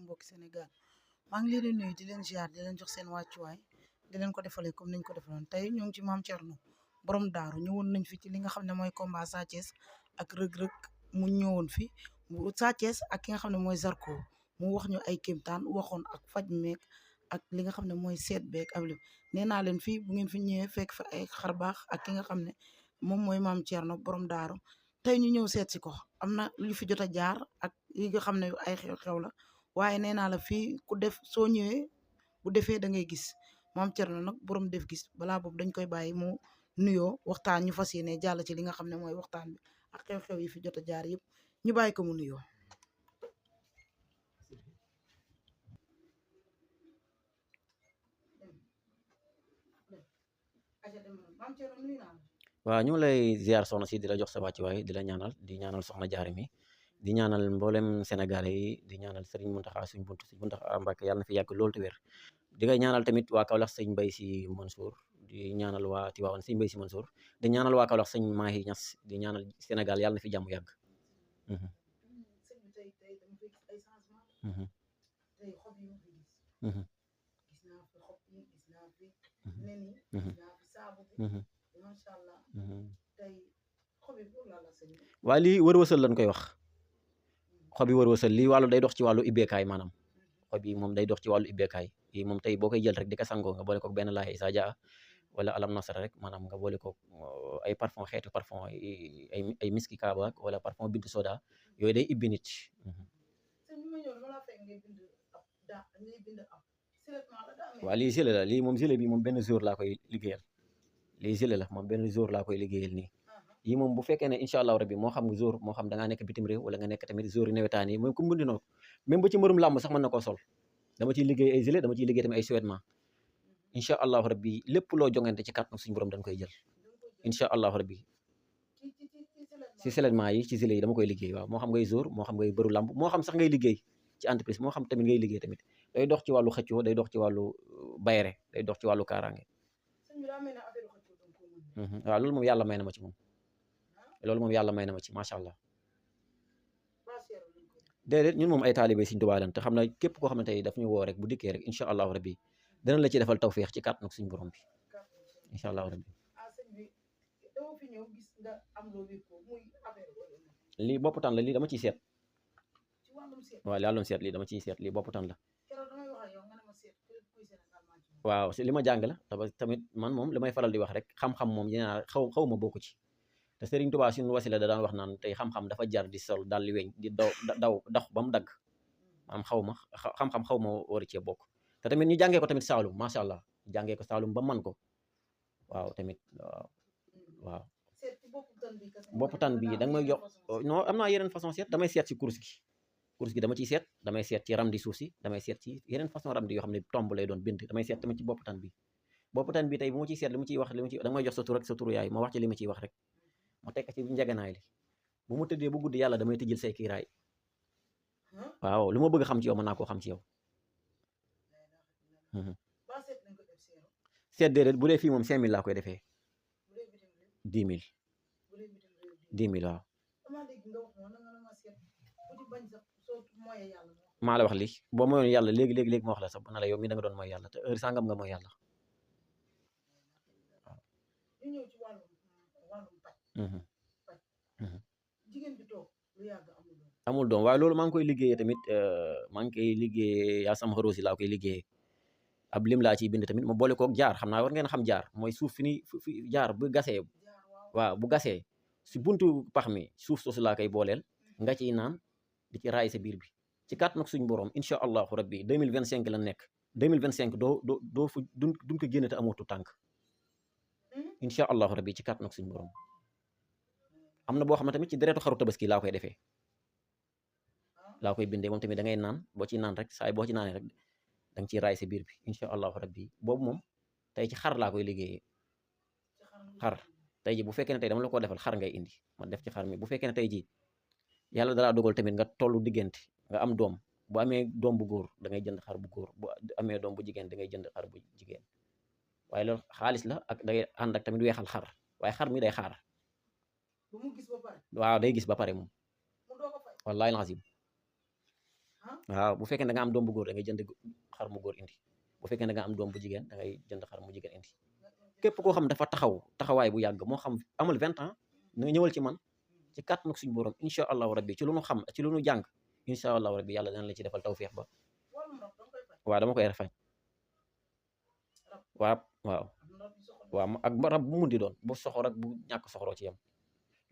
mbokki Sénégal maa ngi leen di nuyu di leen ziar di leen jox seen wàccuwaay di leen ko defalee comme niñ ko defaloon tey ñu ngi ci maam Thierno borom daaru ñëwoon nañ fi ci li nga xam ne mooy combat Sa Thiès ak rëg-rëg mu ñëwoon fi Sa Thiès ak ki nga xam ne mooy Zarko mu wax ñu ay kéemtaan waxoon ak faj meek ak li nga xam ne mooy seet beek ak lépp nee naa leen fii bu ngeen fi ñëwee fekk fa ay xar baax ak ki nga xam ne moom mooy maam Thierno borom daaru tey ñu ñëw seet si ko am na lu fi jot a jaar ak yi nga xam ne ay xew-xew la waaye nee naa la fii ku def soo ñëwee bu defee da ngay gis maam Thierno nag borom def gis balaa boobu dañ koy bàyyi mu nuyoo waxtaan ñu fas yéene jàll ci li nga xam ne mooy waxtaan bi ak xew-xew yi fi jot a jaar yëpp ñu bàyyi ko mu nuyoo. waaw ñu ngi lay ziar soxna si di la jox sa wàccuwaay di la ñaanal di ñaanal soxna jaare mi di ñaanal mboolem Sénégalais yi di ñaanal Serigne Mountakha suñ Mountakha Mbacké yàlla na fi yàgg loolu te wér di ngay ñaanal tamit waa Kaolack sëñ Mbaye Sy Mansour di ñaanal waa Tivaouane sëñ Mbaye Sy Mansour di ñaanal waa Kaolack sëñ Mahi Niass di ñaanal Sénégal yàlla na fi jàmm yàgg. waaye lii wër-wësal lañ koy wax xob yi wër-wësal lii wàllu day dox ci wàllu ibbeekaay maanaam xob yi moom day dox ci wàllu ibbeekaay yi moom tey boo koy jël rek di ko sangoo nga boole ko benn laay isa jaa wala alam nasara rek maanaam nga boole ko ay parfum xeetu parfum ay miski kaaba wala parfum bintu soda yooyu day ibbi nit. waaw lii gilet la lii moom gilet bi moom benn jour laa koy liggéeyal lii gilet la moom benn jour laa koy liggéeyal nii yii moom bu fekkee ne incha allah rabbi moo xam nga jour moo xam da ngaa nekk bitim réew wala nga nekk tamit jour yi nawetaan yi moom ku mën di noonu même ba ci mbërum làmb sax mën na koo sol dama ciy liggéey ay gilet dama ciy liggéey tamit ay sous-vêtements incha allahu rabbi lépp loo jongante ci kàttanu suñu borom dañ koy jël incha allahu rabbi si seulement yi ci gilet yi dama koy liggéey waaw moo xam ngay jour moo xam ngay bëru làmb moo xam sax ngay liggéey ci entreprise moo xam tamit ngay liggéey tamit day dox ci wàllu xëccoo day dox ci wàllu bayre day dox ci wàllu kaaraange waaw loolu moom yàlla may na ma ci moom loolu moom yàlla may na ma ci macha allah déedéet ñun moom ay taalibe Sëriñ Tuubaa lañ te xam na képp koo xamante ni daf ñu woo rek bu dikkee rek incha allahu rabbi danañ la ci defal tawféex ci kàttanu suñu borom bi incha allahu rabbi lii bopp tan la lii dama ciy seet waaw yàlla seet lii dama ciy seet lii bopp tan la waaw li ma jàng la tamit man moom li may faral di wax rek xam-xam moom yéen xaw ma bokku ci te Serigne Touba suñu wasila da daan wax naan tey xam-xam dafa jar di sol dal li weñ di daw dox ba mu dagg maanaam xam-xam xaw ma war cee bokk te tamit ñu jàngee ko tamit Saalum macha allah jàngee ko Saalum ba man ko waaw tamit waaw bopp tan bi da nga may jox non am naa yeneen façon seet damay seet ci course gi dama ciy seet damay seet ci ram di suuf si damay seet ci yeneen façon ram di yoo xam ne tomb lay doon bind damay seet tamit ci bopp tan bi tey bu ma ciy seet li ma ciy wax da nga may jox sa tur rek sa turu yaay ma wax ci li ma ciy wax rek ma tekk ci njaganaay li bu ma tëddee bu guddi yàlla damay tëjil say kiiraay waaw lu ma bëgg xam ci yow mën naa koo xam ci yow seet déedéet bu dee fii moom 5000 laa koy defee 10 000 waaw maa la wax li boo mooyoon yàlla léegi ma wax la sax na la yow mi da nga doon mooy yàlla te heure sangam nga mooy yàlla amul doom waaye loolu maa ngi koy liggéeyee tamit maa ngi koy liggéeyee yaa sama xarosi laa koy liggéeyee ab lim laa ciy bind tamit ma boole koog jaar xam naa war ngeen xam jaar mooy suuf fi jaar bu gasee waaw bu gasee si buntu pax mi suuf soosu laa koy booleel nga ciy naan di ci raay sa biir bi ci kàttan ak suñu borom incha allahu rabbi 2025 la nekk 2025 doo fu duñ ko génne te amootu tànk incha allahu rabbi ci kàttan ak suñu borom am na boo xam ne tamit ci deretu xaru tabaski laa koy defee laa koy bindee moom tamit da ngay naan boo ci naan rek saay boo ci naanee rek da nga ciy raay sa biir bi incha allahu rabbi boobu moom tey ci xar laa koy liggéeyee xar tey ji bu fekkee ne tey dama la ko defal xar ngay indi ma def ci xar mi bu fekkee ne tey ji yàlla dalaa dogal tamit nga tollu diggante nga am doom bu amee doom bu góor da ngay jënd xar bu góor bu amee doom bu jigéen da ngay jënd xar bu jigéen waaye loolu xaalis la ak da ngay ànd ak tamit weexal xar waaye xar mi day xaar waaw day gis ba pare moom wallahi lazim waaw bu fekkee da nga am doom bu góor da ngay jënd xar mu góor indi bu fekkee da nga am doom bu jigéen da ngay jënd xar mu jigéen indi képp koo xam dafa taxawaay bu yàgg moo xam amal 20 ans nga ñëwal ci man ci kàttanu suñu borom incha allahu rabbi ci lu nu xam ci lu nu jàng incha allahu rabbi yàlla dana la ci defal tawféex ba waaw dama koy faj waaw ak rab bu mun di doon bu soxor ak bu ñàkk soxoroo ci yem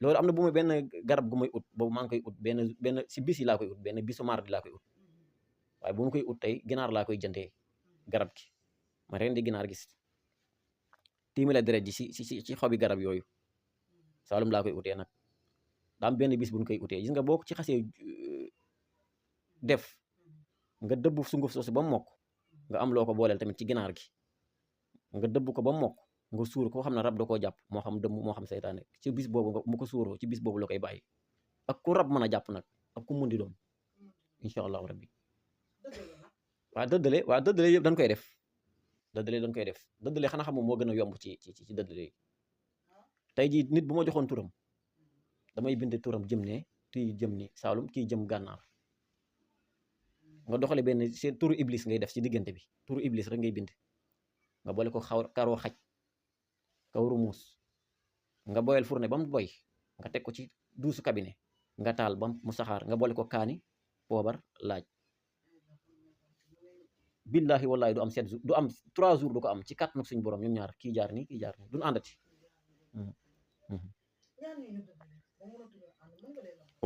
loolu am na bu ma benn garab gu may ut boobu maa ngi koy ut benn si bis yi laa koy ut benn bisu mardi laa koy ut waaye bu ma koy ut tey ginaar laa koy jëndee garab gi ma rendi ginaar gis tiimale deret ji ci xobi garab yooyu Saalum laa koy utee nag daa am benn bis bu ñu koy utee gis nga boo ko ci xasee def nga dëbb sunguf soosu ba mu mokk nga am loo ko booleel tamit ci ginaar gi nga dëbb ko ba mu mokk nga suur koo xam ne rab da koo jàpp moo xam dëmm moo xam seytaane ci bis boobu mu ko suuroo ci bis boobu la koy bàyyi ak ku rab mën a jàpp nag ak ku mun di doon incha allahu rabbi waa dëddale yëpp dañ koy def dëddale xanaa xam moom moo gën a yomb ci dëddale yi tey jii nit bu ma joxoon turam damay bind turam jëm ne kii jëm ni Saalum kii jëm gànnaar nga doxale benn seen turu iblis ngay def ci diggante bi turu iblis rek ngay bind nga boole ko karoo xaj kawru muus nga boyal fourne ba mu boy nga teg ko ci duusu cabinet nga taal ba mu saxaar nga boole ko kaani poobar laaj billahi wallahi du am 7 jours du am 3 jours du ko am ci kàttanu suñu borom ñoom ñaar kii jaar nii duñu àndati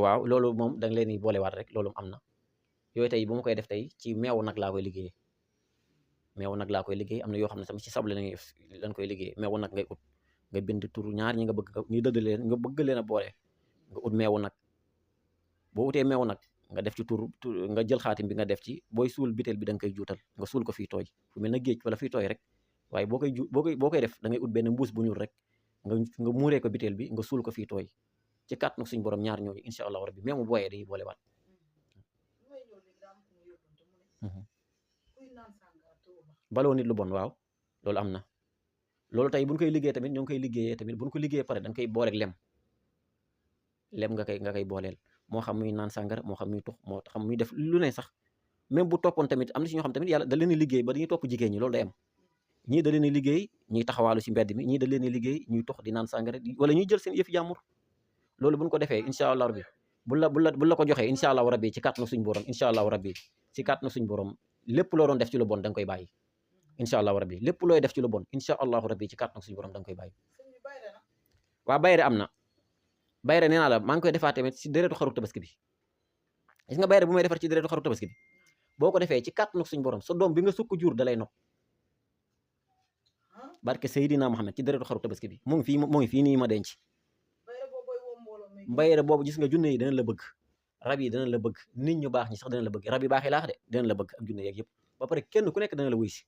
waaw loolu moom da nga leen di boolewaat rek loolu am na yooyu tey bu ma koy def tey ci meewu nag laa koy liggéeyee am na yoo xam ne tamit ci sable lañ koy liggéey meewu nag ngay ut nga bind tur ñaar ñi nga bëgg ñu dëdd leen nga bëgg leen a boole nga ut meewu nag boo utee meewu nag nga def ci tur nga jël xaatim bi nga def ci booy suul biteel bi da nga koy juutal nga suul ko fii tooy fu mel na géej wala fii tooy rek waaye boo koy def da ngay ut benn mbuus bu ñuul rek nga muuree ko biteel bi nga suul ko fii tooy ci kàttanu suñu borom ñaar ñooñu incha allahu rabbi même bu booyee dañuy boole waat baloo nit lu bon waaw loolu am na loolu tey buñ koy liggéey tamit ñoo ngi koy liggéeyee tamit buñ ko liggéeyee pare dañ koy booleeg lem nga koy booleel moo xam muy naan sàngara moo xam muy tux moo xam muy def lu ne sax même bu toppoon tamit am na si ñoo xam tamit yàlla da leen di liggéey ba dañuy topp jigéen ñi loolu day am ñii da leen di liggéey ñuy taxawaalu si mbedd mi ñii da leen di liggéey ñuy tux di naan sàngara wala ñuy jël seen yëfi jàmbur loolu buñ ko defee incha allah rabbi bu la ko joxee incha allahu rabbi ci kàttanu suñu borom incha allahu rabbi ci kàttanu suñu borom lépp loo doon def ci lu bon da nga koy bàyyi incha allahu rabbi lépp looy def ci lu bon incha allahu rabbi ci kàttanu suñu borom da nga koy bàyyi waa bayre am na bayre nee naa la maa ngi koy defaat tamit ci déretu xaru tabaski bi gis nga bayre bu may defar ci déretu xaru tabaski bi boo ko defee ci kàttanu suñu borom sa doom bi nga sukk jur da lay nopp barke Seydina Muhammad ci déretu xaru tabaski bi mu ngi fii nii ma denc bayre boobu gis nga junne yi dana la bëgg rab yi dana la bëgg nit ñu baax ñi sax dana la bëgg rab yi baax yi laax de dana la bëgg ak junne yeeg yëpp ba pare kenn ku nekk dana la wuy si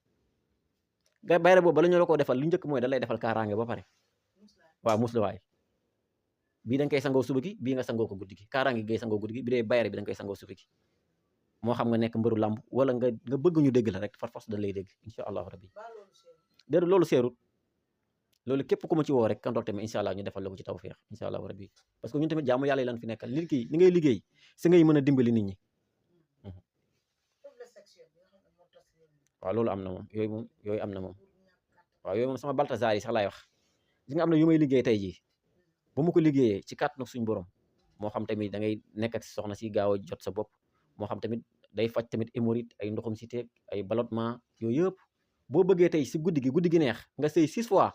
nga bayre boobu bala ñu la ko defal lu njëkk mooy da lay defal kaaraange ba pare waaw musluwaay bii da nga koy sangoo suba gi bii nga sangoo ko guddi gi kaaraange ngay sangoo guddi gi bi dee bayre bi da nga koy sangoo suba gi moo xam nga nekk mbëru làmb wala nga bëgg ñu dégg la rek far force dañ lay dégg incha allahu rabbi déedéet loolu seerut loolu képp ku ma ci woo rek kan tamit incha allah ñu defal la ko ci tawfeex incha allahu rabbi parce que ñun tamit jaamu yàlla yi lan fi nekkal li ngay liggéey si ngay mën a dimbali nit ñi waaw loolu am na moom yooyu am na moom waaw yooyu moom sama baltazaar yi sax laay wax gis nga am na yu may liggéey tey jii bu ma ko liggéeyee ci kàttanu suñu borom moo xam tamit da ngay nekkat si soxna si gaaw a jot sa bopp moo xam tamit day faj tamit hémorroïde ay ndoxum si teeg ay ballottement yooyu yëpp boo bëggee tey si guddi gi neex nga sëy 6 fois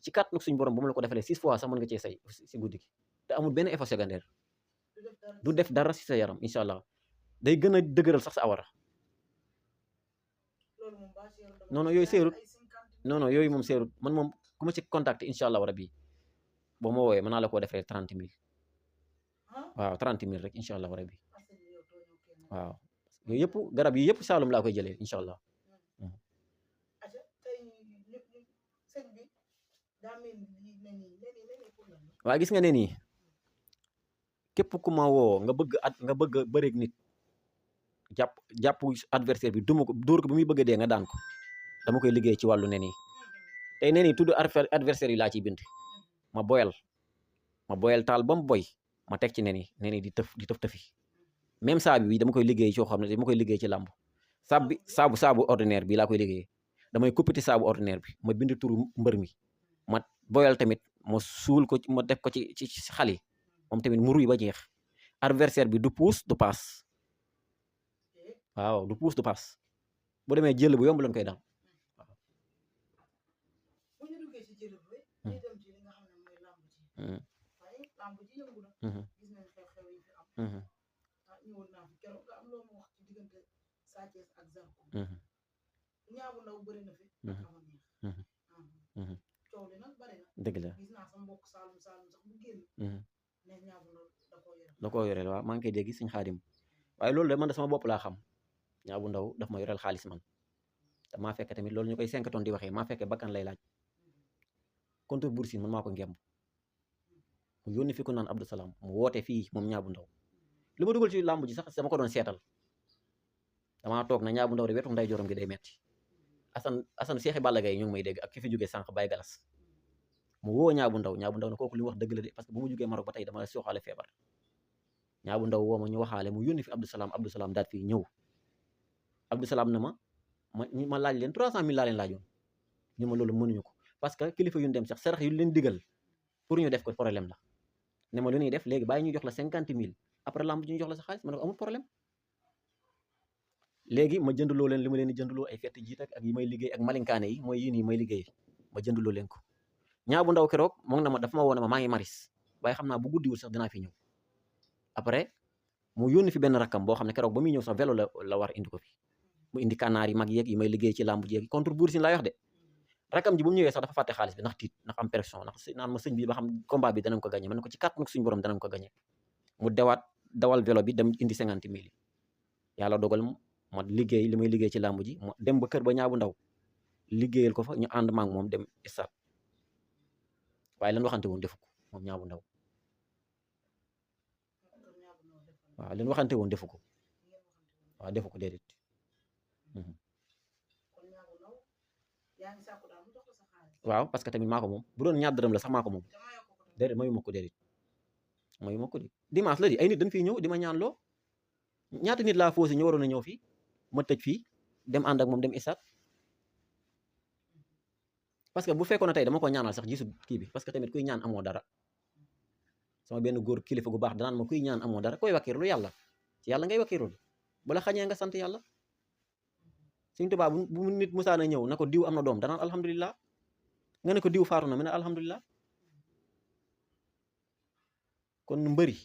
ci kàttanu suñu borom bu ma la ko defalee 6 fois sax mën nga cee sëy si guddi gi te amul benn effet secondaire du def dara si sa yaram incha allah day gën a dëgëral sax sa awara non yooyu seerut non yooyu moom seerut man moom ku ma ci contacté incha allah rabbi boo ma woowee mën naa la koo defee 30 000 waaw 30 000 rek incha allah rabbi waaw yooyu yëpp garab yi yëpp Saalum laa koy jëlee incha allah. waaw gis nga ne nii képp ku ma woo nga bëgg a bëreeg nit jàpp adversaire bi dóor ko bi muy bëgg a dee nga daan ko dama koy liggéey ci wàllu nen yi tey nen yi tudd adversaire yi laa ciy bind ma boyal taal ba mu boy ma teg ci nen yi di tëf tëfi même saabu bi dama koy liggéey coo xam ne dama koy liggéey ci làmb saabu ordinaire bi laa koy liggéeyee damay coppite saabu ordinaire bi ma bind turu mbër mi ma boyal tamit ma suul ko ma def ko ci xal yi moom tamit mu ruy ba jeex adversaire bi du puus du paas waaw du puus du paas bu demee jël bu yomb lañ koy daan waaw. bu ñu duggee ci jël bi ñu dem ci li nga xam ne mooy làmb ji waaye làmb ji yëngu na gis nañ xew-xew yi fi am ñëwoon naa fi keroog nga am loo ma wax ci diggante Sa Thiès ak Zarko Niang bu Ndaw bëri na fi ama neex coow li nag bëri na dëgg la gis naa sa mbokk Saalum Saalum sax mu génn ne Niang bu Ndaw da koo yoreel waaw maa ngi koy dégg Sëñ Xaadim waaye loolu de man de sama bopp laa xam Niang bu Ndaw daf ma yoreel xaalis man te maa fekke tamit loolu ñu koy 5 tonnes di waxee maa fekke bakkan lay laaj contre Bour Sine man maa ko ngemb mu yónni fi ko naan Abdou Salam mu woote fii moom Niang bu Ndaw li ma dugal ci làmb ji sax dama ko doon seetal damaa toog na Niang bu Ndaw de wetu nday jorom gi day metti Assane Seexi Balla Gaye ñu ngi may dégg ak ki fi jógee sànq Baye Galas mu woo Niang bu Ndaw ne kooku li mu wax dëgg la de parce que bu mu jógee Maroc ba tey dama sooxaale feebar Niang bu Ndaw woo ma ñu waxaale mu yónni fi Abdou Salam daat fii ñëw Abdou Salam na ma laaj leen 300 000 laa leen laajoon ñu ma loolu mënuñu ko parce que kilifa yu ñu dem sax sarax yu leen digal pour ñu def ko problème la ne ma lu ñuy def léegi bàyyi ñu jox la 50 000 après lamb ji ñu jox la sa xaalis ma ne ko amul problème léegi ma jënduloo leen li ma leen di jënduloo ay fett jiit ak yi may liggéey ak malinkaane yi mooy yii nii may liggéey ma jënduloo leen ko Niang bu Ndaw keroog moom na ma dafa ma woon ma maa ngi maris waaye xam naa bu guddiwul sax dinaa fi ñëw après mu yónni fi benn rakkam boo xam ne keroog ba muy ñëw sax vélo la war indi ko fi mu indi kanaar yi mag yeeg yi may liggéey ci làmb jeeg contre Bour Sine laay wax de rakam ji bu mu ñëwee sax dafa fàtte xaalis bi ndax tiit ndax am pression ndax naan ma sëñ bi ba xam combat bi danañ ko gagné ma ne ko ci kàttanu suñu borom danañ ko gagné mu dawal vélo bi dem indi 50 000 yi yàlla dogal ma liggéey li may liggéey ci làmb ji ma dem ba kër ba Niang bu Ndaw liggéeyal ko fa ñu ànd maak moom dem stade waaye lan waxante woon defu ko moom Niang bu Ndaw waaw leen waxante woon defu ko waaw defu ko déedéet waaw parce que tamit maa ko moom bu doon ñaar dërëm la sax maa ko moom déedéet mayu ma ko déedéet mayu ma ko de dimanche la di ay nit dañ fiy ñëw di ma ñaan loo ñaata nit laa foosi ñu waroon a ñëw fii ma tëj fii dem ànd ak moom dem isat parce que bu fekkoon ne tey dama ko ñaanal sax gisu kii bi parce que tamit kuy ñaan amoo dara sama benn góor kilifa gu baax danaan ma kuy ñaan amoo dara koy wakkiirlu yàlla ci yàlla ngay wakkiirlu bu la xañee nga sant yàlla Sëñ Tuubaa bu nit musaana ñëw na ko diw am na doom danaan alhamdulilah nga ne ko diw faatu na mu ne alhamdulilah kon mbëri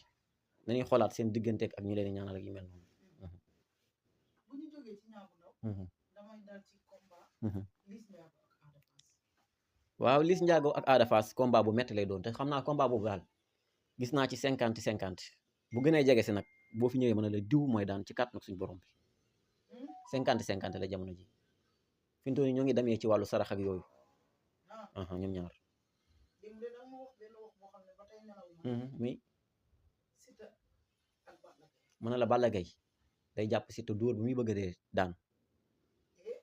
dañuy xoolaat seen digganteeg ak ñi leen di ñaanal ak yu mel noonu. bu ñu jógee ci Niang bu Ndaw damay dal ci combat waaw Liss Ndiago ak Ada Fass combat bu metti lay doon te xam naa combat boobu daal gis naa ci 50-50 bu gënee jege si nag boo fi ñëwee mën na la diw mooy daan ci kàtt nag suñu borom bi 50-50 la jamono ji fi mu toll nii ñoo ngi demee ci wàllu sarax ak yooyu ñoom ñaar mi mën na la Balla Gaye day jàpp si te dóor bi muy bëgg a dee daan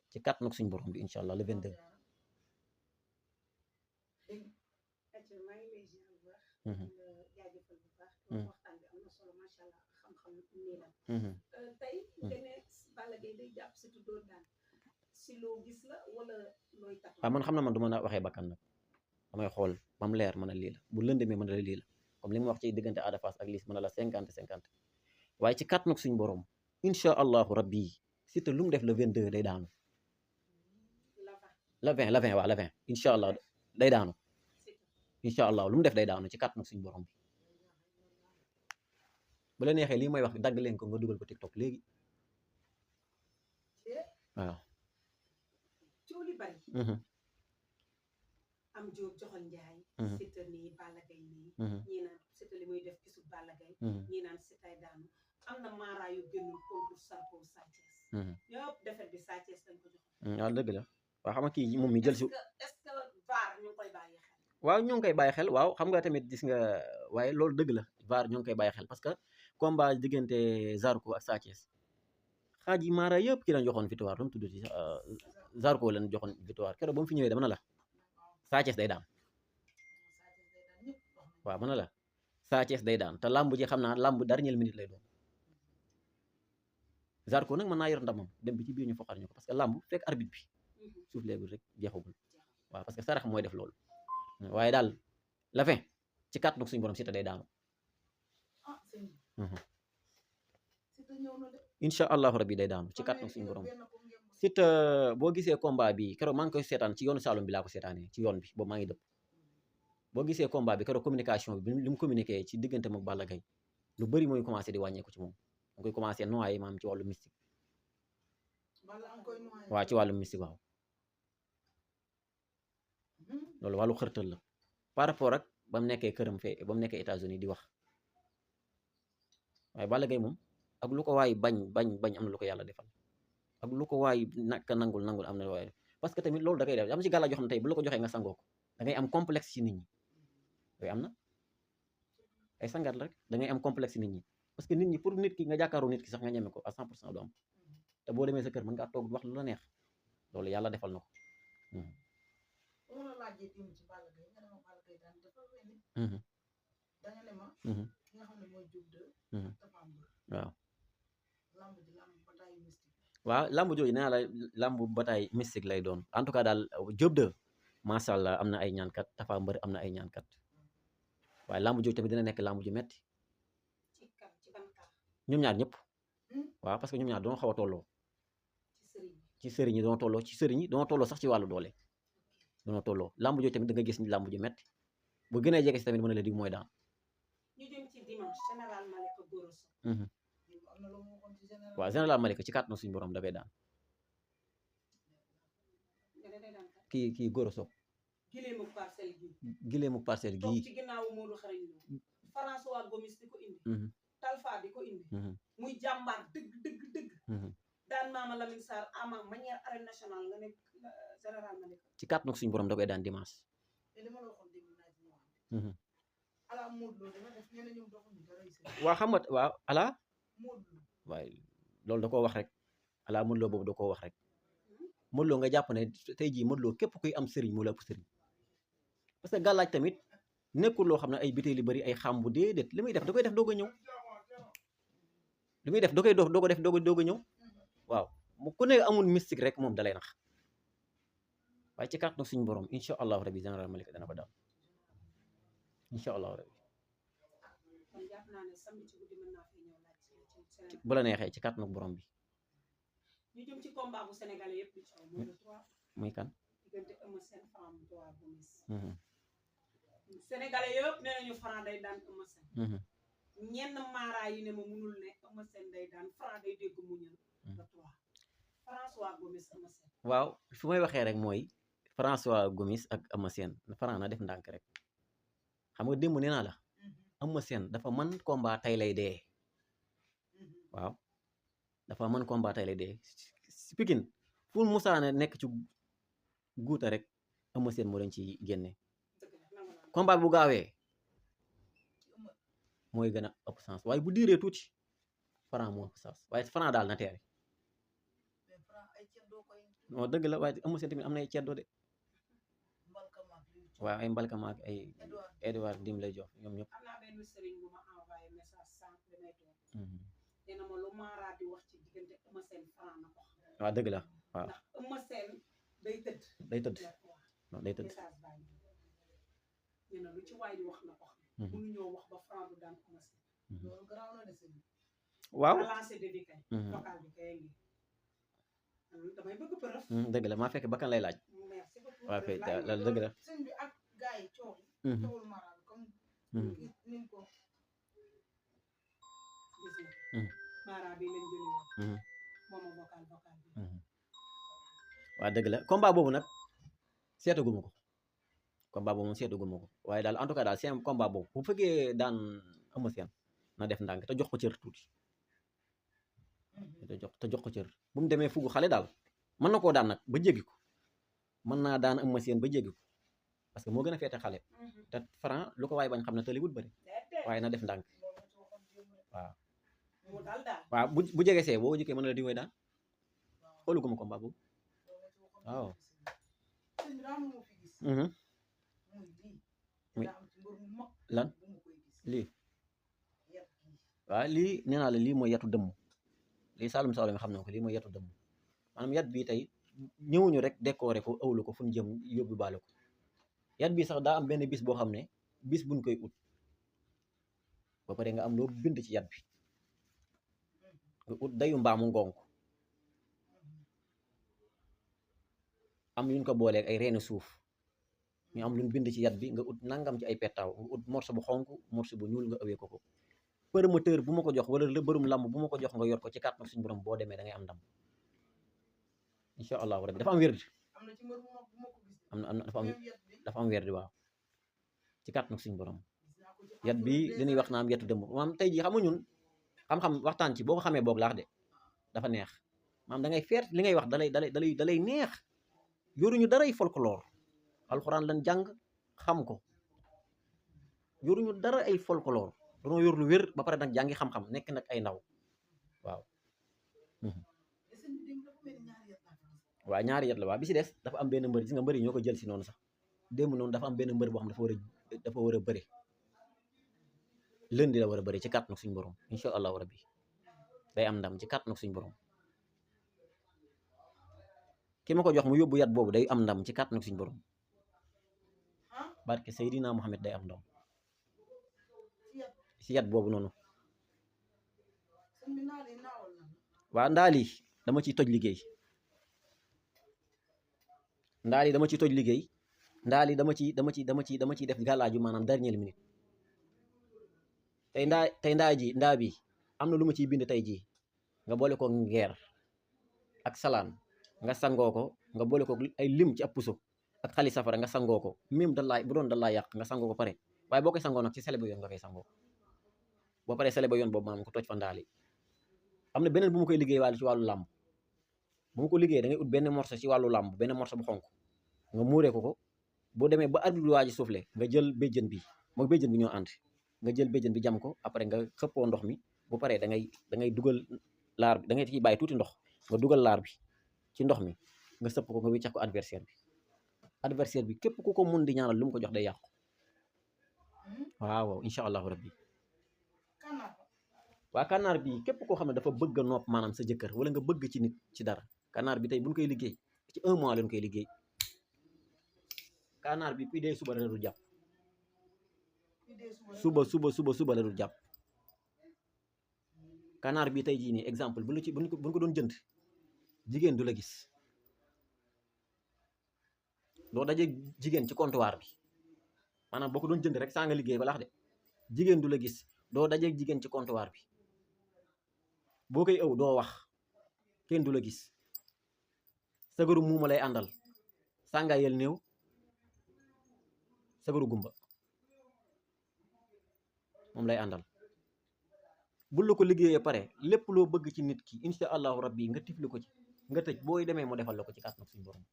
ci kàtt nag suñu borom bi incha allah le 22. waaw man xam na man du mën a waxee bakkan nag damay xool ba mu leer mën a lii la bu lëndëmee mën a la lii la comme li mu wax ci diggante Ada Fass ak Liss mën a la 50-50 waaye ci kàtt nag suñu borom incha allahu rabbi Siteu lu mu def le 22 day daanu le 20 waaw le 20 incha allah day daanu incha allah lu mu def day daanu ci kàtt nag suñu borom bi bu la neexee lii may wax dagg leen ko nga dugal ko TikTok léegi waaw. am Jóob joxoon Njaay Siteu nii Balla Gaye nii ñii naan Siteu li muy def gisul Balla Gaye ñii naan Siteu daanu am na maara yu génnul contre Zarko Sa Thiès yëpp defet bi Sa Thiès lañ ko jox waaw dëgg la waaw xam nga kii moom mi jël si est-ce que VAR ñu ngi koy bàyyi xel waaw ñoo ngi koy bàyyi xel waaw xam nga tamit gis nga waaye loolu dëgg la VAR ñoo ngi koy bàyyi xel parce que combat diggante Zarko ak Sa Thiès xaaj yi maara yëpp ki lañ joxoon victoire lu mu tudd ci Zarko lañ joxoon victoire keroog ba mu fi ñëwee dama na la Sa Thiès day daan waaw mën na la Sa Thiès day daan te làmb ji xam naa làmb dernière minute lay doon Zarko nag mën naa yor ndamam dem bi ci biir ñu foqal ñu ko parce que làmb fekk arbitre bi suuf léegul rek jeexagul waaw parce que sarax mooy def loolu waaye daal la fin ci kàttanu suñu borom Siteu day daanu incha allahu rabbi day daanu ci kàttanu suñu borom Siteu boo gisee combat bi keroog maa ngi koy seetaan ci yoonu Saloum bi laa ko seetaanee ci yoon bi boobu maa ngi dëpp boo gisee combat bi keroog communication bi li mu communiqué ci diggante moom Balla Gaye lu bëri mooy commencé di wàññeeku ci moom da koy commencé noyyi maam ci wàllu mystique waaw ci wàllu mystique waaw loolu wàllu xërtal la par rapport ak ba mu nekkee këram fee ba mu nekkee États-Unis di wax waaye Balla Gaye moom ak lu ko waay bañ am na lu ko yàlla defal ak lu ko waay naka nangul am na lu waay parce que tamit loolu da koy def am ci gàlla joo xam ne tey bu la ko joxee nga sangoo ko da ngay am complexe ci nit ñi yooyu am na ay sangat la rek da ngay am complexe ci nit ñi parce que nit ñi pour nit ki nga jàkkaaru nit ki sax nga ñeme ko à 100% du am te boo demee sa kër mën ngaa toog wax lu la neex loolu yàlla defal na ko waaw lamb jooju nee naa la lamb bataille mystique lay doon en tout cas daal Diop 2 macha allah am na ay ñaankat Tapha Mbeur am na ay ñaankat waaye lamb jooju tamit dina nekk lamb ju metti ñoom ñaar ñëpp waaw parce que ñoom ñaar doon xaw a tolloo ci sëriñ yi doon tolloo ci sëriñ yi doon tolloo sax ci wàllu doole doon tolloo lamb jooju tamit da nga gis ni lamb ju metti bu gën a jege si tamit mën na la dig mooy daan ñu jëm ci dimanche général Malika Goro Sock waaw général Malika ci kàttanu suñu borom da koy daan kii Goro Sock gileemu parcelle gii ci ginnaawu Modou Xarañ Lo François Gomis di ko indi Talfa di ko indi muy jàmbaar dëgg daan Mama Lamine Sarr ama manière arène nationale nga nekk général Malika ci kàttanu suñu borom da koy daan dimanche waaw xam nga waaw ala waaye loolu da koo wax rek ala Modou Lo boobu da koo wax rek Modou Lo nga jàpp ne tey jii Modou Lo képp kuy am sëriñ moo la ëpp sëriñ parce que gàllaaj tamit nekkul loo xam ne ay bitéel yu bari ay xambu déedéet li muy def da koy def doog a ñëw li muy def da koy doog a def doog a ñëw waaw ku ne amul mystique rek moom dalay nax waaye ci kàttanu suñu borom incha allahu rabi général Malika dana ko daal incha allahu rabi bu la neexee ci kàttanu borom bi. ñu jëm ci combat bu sénégalais yëpp di coow mooy le 3. muy kan. diggante Eumeu Sène Franc Gomis. sénégalais yëpp nee nañu Franc day daan Eumeu Sène. ñenn maara yi ne ma munul ne Eumeu Sène day daan Franc day dégg muñal le 3. François Gomis Eumeu Sène. waaw fi may waxee rek mooy François Gomis ak Eumeu Sène Franc na def ndànk rek xam nga démb nee naa la Eumeu Sène dafa mën combat tey lay dee. waaw dafa mën combat tey lay dee si Pikine fu musaane nekk ci guuta rek Eumeu Sène moo leen ci génne combat bu gaawee mooy gën a ëpp sens waaye bu diiree tuuti Franc moo ëpp sens waaye Franc daal na teere non dëgg la waaye Eumeu Sène tamit am na ay ceddo de waaw ay mbalkama ak ay Edouard dim lay jox ñoom ñëpp nee na ma lu Mara di wax ci diggante Eumeu Sène Franc na ko xam. waaw dëgg la waaw. ndax Eumeu Sène day tëdd. day tëdd non day tëdd. nee na lu ci waay di wax na ko xam. mënuñoo wax ba Franc du daan Eumeu Sène. loolu garaaw na de sëñ. waaw lancé de bi kay. vocal bi kay ngi. damay bëgg përëf. dëgg la maa fekk bakkan lay laaj. merci beaucoup waaw kay dëgg la. sëñ bi ak gars yi coow. coowul Mara bi comme. ni ko. Mara bi leen jëlee moom vocal bi. waaw dëgg la combat boobu nag seetaguma ko combat boobu moom seetaguma ko waaye daal en tout cas daal seen combat boobu bu fekkee daan Eumeu Sène na def ndànk te jox ko cër tuuti te jox ko cër bu mu demee fugu xale daal mën na koo daan nag ba jéggi ko mën naa daan Eumeu Sène ba jéggi ko parce que moo gën a feete xale te Franc lu ko waay bañ xam ne te li wut bëri waaye na def ndànk waaw. waaw bu jege see boo jëkkee mën na la di woy daan xooluguma combat boobu waaw. lan lii waaw lii nee naa la lii mooy yatu dëmm lii Saalum Saalum xam na ko lii mooy yatu dëmm maanaam yat bii tey ñëwuñu rek décoré ko ëwlu ko fu ñu jëm yóbbu baale ko yat bii sax daa am benn bis boo xam ne bis buñ koy ut ba pare nga am loo bind ci yat bi nga ut dayu mbaamu ngonk am yuñ ko booleeg ay reeni suuf ñu am luñ bind ci yat bi nga ut nangam ci ay pettaaw nga ut morso bu xonk morso bu ñuul nga ëwee ko promoteur bu ma ko jox wala lëbërum lamb bu ma ko jox nga yor ko ci kàttan suñu borom boo demee da ngay am ndam incha allahu rabbi dafa am wérdi dafa am wérdi waaw ci kàttan suñu borom yat bi li ñuy wax naam yetu dëmm maam tey jii xam nga ñun xam-xam waxtaan ci boo ko xamee boog laax de dafa neex maam da ngay feet li ngay wax dalay neex yoruñu daray folklore alxuraan lan jàng xam ko yoruñu dara ay folklore danoo yor lu wér ba pare nag jàngi xam-xam nekk nag ay ndaw waaw waaw ñaari yat la waaw bi si des dafa am benn mbër gis nga mbër yi ñoo ko jël si noonu sax démb noonu dafa am benn mbër boo xam dafa war a bëre lundi la war a bëre ci kàttanu suñu borom incha allahu rabbi day am ndam ci kàttanu suñu borom ki ma ko jox mu yóbbu yat boobu day am ndam ci kàttanu suñu borom barke Seydina Mohamed day am ndam si yat boobu noonu waa ndaali dama ciy toj liggéey ndaali dama ciy toj liggéey ndaali dama ciy def gàllaaju maanaam dernière minute tey ndaa bi am na lu ma ciy bind tey jii nga boole ko ngeer ak salaan nga sangoo ko nga boole ko ay lim ci ab puso ak xali safara nga sangoo ko même bu doon dal laa yàq nga sangoo ko pare waaye boo koy sangoo nag ci sele ba yoon nga koy sangoo boo paree sele ba yoon boobu maanaam ko toj fa ndaali am na beneen bu ma koy liggéey waale ci wàllu làmb bu ma ko liggéey da ngay ut benn morceau ci wàllu làmb benn morceau bu xonk nga muuree ko boo demee ba arbitre bi waa ji soufflé nga jël béjjën bi moom béjjën bi ñoo ànd nga jël béjjën bi jam ko après nga xëppoo ndox mi bu paree da ngay dugal laar bi da ngay ciy bàyyi tuuti ndox nga dugal laar bi ci ndox mi nga sëpp ko nga wiccax ko adversaire bi képp ku ko mun di ñaanal lu mu ko jox day yàqu waaw incha allahu rabbi waa kànnaar bi képp koo xam ne dafa bëgg a nopp maanaam sa jëkkër wala nga bëgg ci nit ci dara kànnaar bi tey buñ koy liggéey ci 1 mois lañ koy liggéey kànnaar bi kuy dee suba la du jàpp suba la du jàpp kànnaar bi tey jii nii exemple buñ ko doon jënd jigéen du la gis doo daje jigéen ci comptoir bi maanaam boo ko doon jënd rek saa nga liggéey balaax de jigéen du la gis doo daje jigéen ci comptoir bi boo koy ëw doo wax kenn du la gis sagaru muuma lay àndal sàngaa yel néew sagaru gumba moom lay àndal bul la ko liggéeyee pare lépp loo bëgg ci nit ki insha allahu rabbi nga tifli ko ci nga tëj booy demee mu defal la ko ci kàttan suñu borom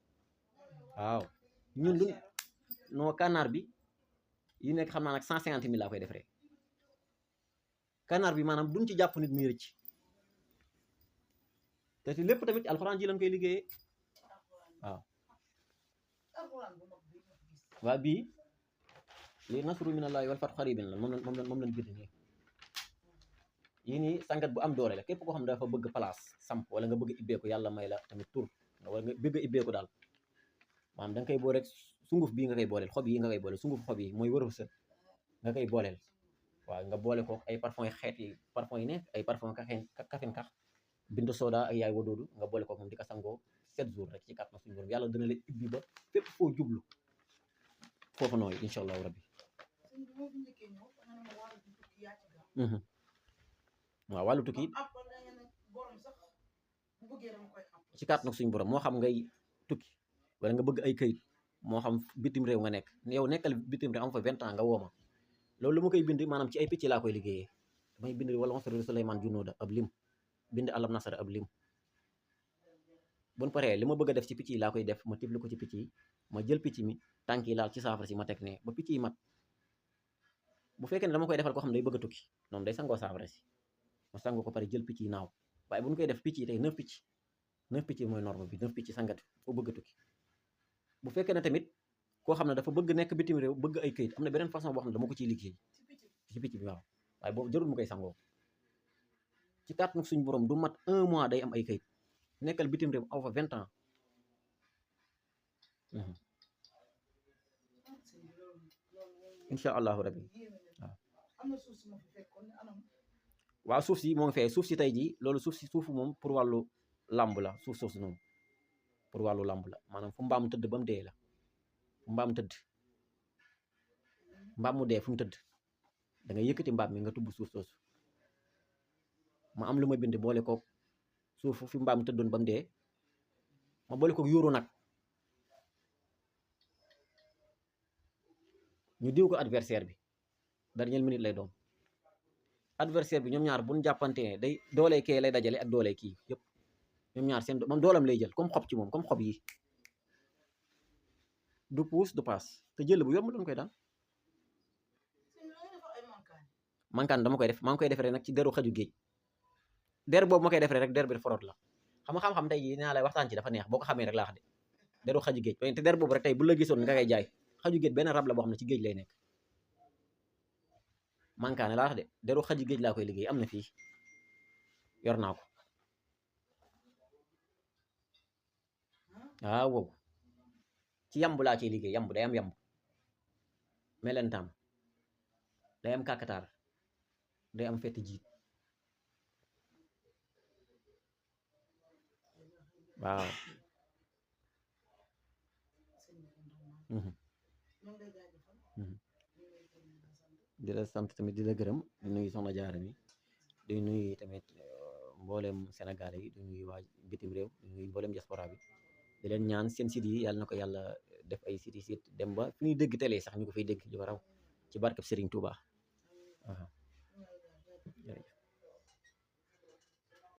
waaw ñun lu noo kànnaar bi yi nekk xam naa nag 150 000 laa koy defaree kànnaar bi maanaam duñ ci jàpp nit muy rëcc te ci lépp tamit alxuraan ji lañ koy liggéeyee waaw bii li nasru minallahi wal fathu qaribin la moom lañ bind nii yii nii sangat bu am doole la képp koo xam ne dafa bëgg place samp wala nga bëgg ibbeeku yàlla may la tamit tur wala nga bëgg ibbeeku daal maanaam da nga koy boole rek sunguf bii nga koy booleel xob yi nga koy booleel sunguf xob yi mooy wëru sët nga koy booleel waaw nga boole ko ay parfum yi xeet yi parfum yi nekk ay parfum kafin kax bind soda ak yaay wadoodu nga boole ko moom di ko sangoo 7 jours rek ci kàttan suñu borom yàlla dina la ibbi ba fépp foo jublu foofu nooyu incha allahu rabbi waaw wàllu tukki ci kàttan suñu borom moo xam ngay tukki wala nga bëgg ay këyit moo xam bitim réew nga nekk yow nekkal bitim réew am fa 20 ans nga wooma loolu lu ma koy bind maanaam ci ay picc laa koy liggéeyee damay bind walaonsr Suleymaan Junuuda ab lim bind alam nasara ab lim buñ paree li ma bëgg a def ci picc yi laa koy def ma tifli ko ci picc yi ma jël picc mi tànk yi laal ci saafara si ma teg ne ba picc yi mat bu fekkee ne dama koy defal koo xam ne day bëgg a tukki noonu day sangoo saafara si ma sangoo ko pare jël picc yi naaw waaye bu ñu koy def picc yi tey 9 picc mooy norme bi 9 picc sangat foo bëgg a tukki bu fekkee ne tamit koo xam ne dafa bëgg nekk bitim réew bëgg ay këyit am na beneen façon boo xam ne dama ko ciy liggéey ci picc bi waaw waaye boobu jarul mu koy sangoo ci kàttanu suñu borom du mat 1 mois day am ay kayit nekkal bitim réew aw fa 20 ans. incha allahu rabbi waaw suuf si moo ngi fee suuf si tey jii loolu suufu moom pour wàllu làmb la suuf soosu noonu pour wàllu làmb la maanaam fu mbaam tëdd ba mu dee la fu mbaam tëdd mbaam mu dee fu mu tëdd da nga yëkkati mbaam mi nga tubb suuf soosu ma am lu ma bind boole koog suufu fi mbaam tëddoon ba mu dee ma boole koog yuuru nag ñu diw ko adversaire bi dernière minute lay doon adversaire bi ñoom ñaar buñ jàppante ne day doole kee lay dajale ak doole kii yëpp ñoom ñaar seen moom doolam lay jël comme xob ci moom comme xob yi du puus du paas te jël bu yomb lañ koy daan mankaan dama koy def maa ngi koy defaree nag ci deru xaju géej der boobu ma koy defaree rek der bi forot la xam-xam tey jii naa lay waxtaan ci dafa neex boo ko xamee rek laa wax de deru xaju géej te der boobu rek tey bu la gisoon nga koy jaay xaju géej benn rab la boo xam ne ci géej lay nekk mankaane laa wax de deru xaju géej laa koy liggéey am na fii yor naa ko waaw wow ci yamb laa ciy liggéey yamb day am yamb melentaan day am kàkkataar day am fett jiit waaw di la sant tamit di la gërëm di nuyu soxna Jaara mi di nuyu tamit mboolem Sénégal yi di nuyu waa bitim réew di nuyu mboolem diaspora bi di leen ñaan seen site yi yàlla na ko yàlla def ay site dem ba fi ñuy dégg télé sax ñu ko fay dégg lu ko raw ci barkeb Serigne Touba.